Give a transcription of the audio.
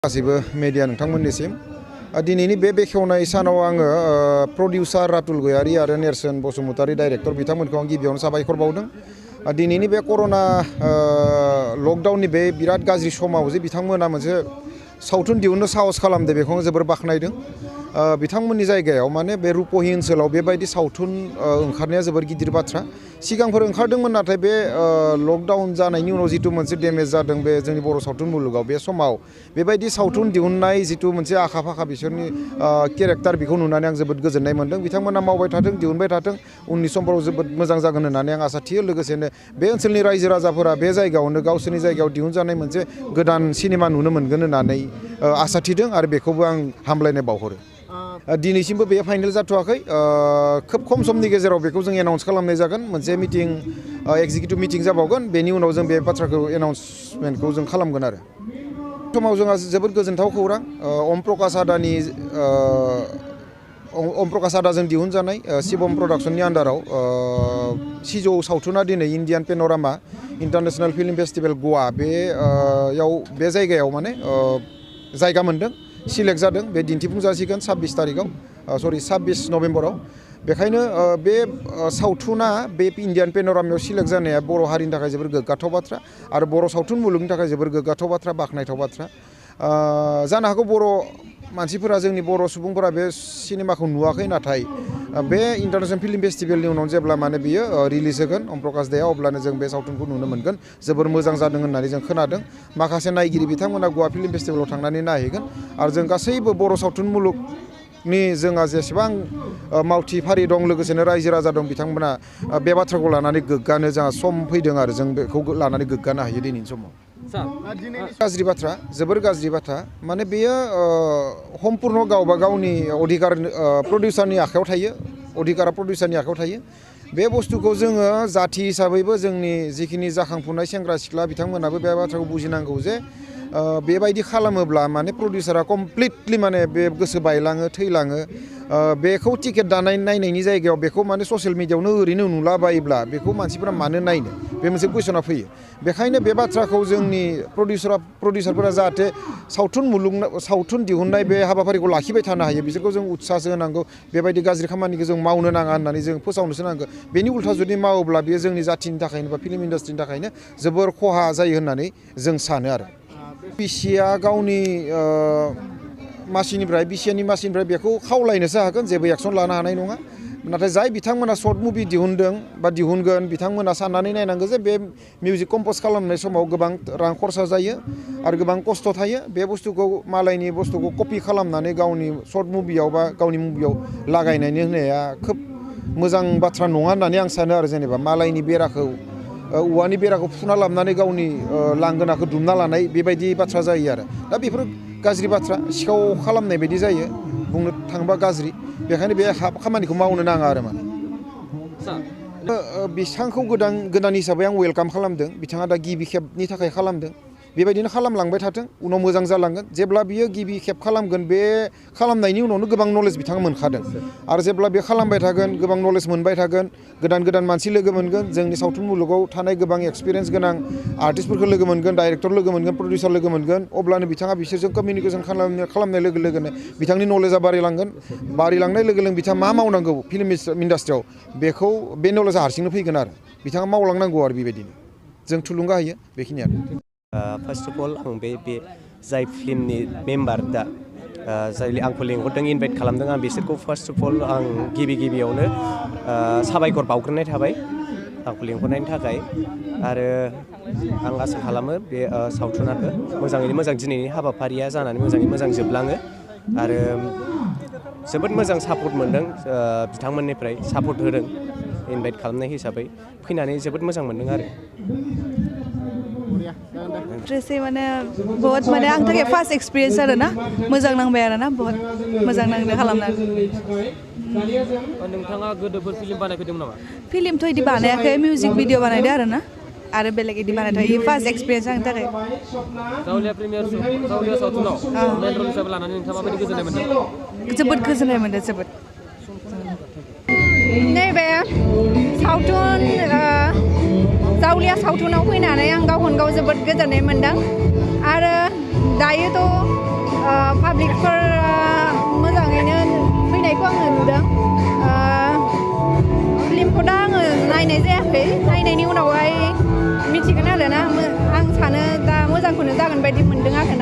गासिबो मेडिया नोंथांमोननिसिम दिनैनि बे बेखेवनाय सानाव आङो प्रडिउसार रातुल गयारी आरो नेरसोन बसुमतारी डाइरेक्टर बिथांमोनखौ आं गिबियावनो साबायखर बावदों। दिनैनि बे कर'ना लकडाउननि बे बिराद गाज्रि समाव जे बिथांमोना मोनसे सावथुन दिहुननो साहस खालामदों बेखौ आं जोबोर बाख्नायदों। बिथांमोननि जायगायाव माने बे रुपहि ओनसोलाव बेबायदि सावथुन ओंखारनाया जोबोर गिदिर बाथ्रा। सिगांफोर ओंखारदोंमोन नाथाय बे लकडाउन जानायनि उनाव जितु मोनसे डेमेज जादों बे जोंनि बर' सावथुन मुलुगाव बे समाव बेबायदि सावथुन दिहुननाय जितु मोनसे आखा फाखा बिसोरनि केरेक्टार बेखौ नुनानै आं जोबोद गोजोननाय मोनदों। बिथांमोना मावबाय थाथों दिहुनबाय थाथों उननि समफोराव जोबोद मोजां जागोन होननानै आं आसा थियो। लोगोसेनो बे ओनसोलनि रायजो राजाफोरा बे जायगायावनो गावसोरनि जायगायाव दिहुनजानाय मोनसे गोदान सिनेमा नुनो मोनगोन होननानै आसा थिदों आरो बेखौबो आं हामलायनाय बावहरो। दिनैसिमबो बे फाइनेल जाथ'वाखै। खोब खम समनि गेजेराव बेखौ जों एनाउन्स खालामनाय जागोन। मोनसे मिटिं एक्जिकिउटिभ मिटिं जाबावगोन बेनि उनाव जों बे बाथ्राखौ एनाउन्समेन्टखौ जों खालामगोन आरो। समाव जोंहा जोबोद गोजोनथाव खौरां अम प्रकाश आदाजों दिहुनजानाय शिवम प्रडाक्शननि आन्डाराव सिजौ सावथुना दिनै Indian panorama international film festival Goa बेयाव बे जायगायाव माने जायगा मोनदों सिलेक्ट जादों। बे दिन्थिफुं जासिगोन 26 नभेम्बराव। बेखायनो बे सावथुना बे इन्डियान पेन'रामायाव सिलेक्ट जानाया बर' हारिनि थाखाय जोबोर गोग्गाथाव बाथ्रा आरो बर' सावथुन मुलुगनि थाखाय जोबोर गोग्गाथाव बाथ्रा बाख्नायथाव बाथ्रा। जानो हागौ बर' मानसिफोरा जोंनि बर' सुबुंफोरा बे सिनेमाखौ नुवाखै नाथाय बे इन्टारनेशनेल फिल्म फेस्टिभेलनि उनाव जेब्ला माने बियो रिलिज होगोन अम प्रकाश देआ अब्लानो जों बे सावथुनखौ नुनो मोनगोन। जोबोर मोजां जादों होननानै जों खोनादों। माखासे नायगिरि बिथांमोना गवा फिल्म फेस्टिभेलाव थांनानै नायहैगोन आरो जों गासैबो बर' सावथुन मुलुगनि जोंहा जेसेबां मावथि फारि दं लोगोसेनो रायजो राजा दं बिथांमोना बे बाथ्राखौ लानानै गोग्गानो जोंहा सम फैदों आरो जों बेखौ लानानै गोग्गानो हायो दिनैनि समाव। गाज्रि बाथ्रा जोबोर गाज्रि बाथ्रा माने बेयो सम्पुर्ण गावबा गावनि अधिकार प्रडिउसारनि आखायाव थायो। अधिकारा प्रडिउसारनि आखायाव थायो। बे बुस्थुखौ जोङो जाथि हिसाबैबो जोंनि जिखिनि जाखांफुनाय सेंग्रा सिख्ला बिथांमोनाबो बे बाथ्राखौ बुजिनांगौ जे बेबायदि खालामोब्ला माने प्रडिउसारा कमप्लिटलि माने बे गोसो बायलाङो थैलाङो। बेखौ टिकेट दानाय नायनायनि जायगायाव बेखौ माने ससियेल मिडियायावनो ओरैनो नुलाबायोब्ला बेखौ मानसिफोरा मानो नायनो बे मोनसे कुइसना फैयो। बेखायनो बे बाथ्राखौ जोंनि प्रडिउसारफोरा जाहाथे सावथुन दिहुननाय बे हाबाफारिखौ लाखिबाय थानो हायो बिसोरखौ जों उत्साहसो होनांगौ। बेबायदि गाज्रि खामानिखौ जों मावनो नाङा होननानै जों फोसावनोसो नांगौ। बेनि उल्था जुदि मावोब्ला बेयो जोंनि जाथिनि थाखायनो बा फिल्म इन्डास्ट्रिनि थाखायनो जोबोर खहा जायो होननानै जों सानो आरो। बिसिया गावनि मासिनिफ्राय बेखौ खावलायनोसो हागोन जेबो एक्सन लानो हानाय नङा। नाथाय जाय बिथांमोना सर्ट मुभि दिहुनदों बा दिहुनगोन बिथांमोना साननानै नायनांगौ जे बे मिउजिक कम्प'ज खालामनाय समाव गोबां रां खरसा जायो आरो गोबां खस्थ' थायो। बे बुस्थुखौ मालायनि बुस्थुखौ कपि खालामनानै गावनि सर्ट मुभियाव बा गावनि मुभियाव लागायनानै होनाया खोब मोजां बाथ्रा नङा होननानै आं सानो आरो। जेनेबा मालायनि बेराखौ औवानि बेराखौ फुना लाबोनानै गावनि लांगोनाखौ दुमना लानाय बेबायदि बाथ्रा जायो आरो। दा बेफोर गाज्रि बाथ्रा सिखाव खालामनाय बायदि जायो बुंनो थाङोबा गाज्रि। बेखायनो बे खामानिखौ मावनो नाङा आरो माने। बिथांखौ गोदान हिसाबै आं वेलकाम खालामदों। बिथाङा दा गिबि खेबनि थाखाय खालामदों। बेबायदिनो खालामलांबाय थाथों उनाव मोजां जालांगोन। जेब्ला बियो गिबि खेब खालामगोन बे खालामनायनि उनावनो गोबां नलेज बिथाङा मोनखादों आरो जेब्ला बे खालामबाय थागोन गोबां नलेज मोनबाय थागोन गोदान मानसि लोगो मोनगोन। जोंनि सावथुन मुलुगाव थानाय गोबां एक्सपिरियेन्स गोनां आर्टिस्टफोरखौ लोगो मोनगोन डाइरेक्टर लोगो मोनगोन प्रडिउसार लोगो मोनगोन। अब्लानो बिथाङा बिसोरजों कमिउनिकेसन खालामनाय लोगो लोगोनो बिथांनि नलेजआ बारायलांनाय लोगो लोगो बिथाङा मा मावनांगौ फिल्म इन्डास्ट्रियाव बेखौ बे नलेजआ हारसिंनो फैगोन आरो बिथाङा मावलांनांगौ आरो बेबायदिनो जों थुलुंगा होयो बेखिनियानो। फार्स्ट अफ अल आं बे जाय फिल्मनि मेम्बार दा जाय आंखौ लिंहरदों इनभाइट खालामदों आं बिसोरखौ फार्स्ट अफ अल आं गिबियावनो साबायखर बावग्रोनाय थाबाय आंखौ लिंहरनायनि थाखाय। आरो आं आसा खालामो बे सावथुनाबो मोजाङैनो मोजां दिनैनि हाबाफारिया जानानै मोजाङै मोजां जोबलाङो आरो जोबोद मोजां सापर्ट मोनदों बिथांमोननिफ्राय सापर्ट होदों इनभाइट खालामनाय हिसाबै फैनानै जोबोद मोजां मोनदों आरो। माने बहुत माने आंनि थाखाय फार्स्ट एक्सपिरियेन्स आरो ना मोजां नांबाय आरो ना बहुत मोजां नांदों खालामनानै। नोंथाङा गोदोफोर फिल्म बानायफैदोंमोन नामा? फिल्मथ' बिदि बानायाखै मिउजिक भिडिअ बानायदों आरो ना आरो बेलेग बिदि बानायथ'वाखै फार्स्ट एक्सपिरियेन्स आंनि थाखाय। जावलिया सावथुनाव मेन रल हिसाबै लानानै नोंथाङा माबायदि गोजोननाय मोन्दों? जोबोद गोजोननाय मोन्दों जोबोद। नैबे सावथुन जावलिया सावथुनाव फैनानै आं गावखौनो गाव जोबोद गोजोननाय मोन्दों आरो दायोथ' फिल्म बायदि मोनदों आरो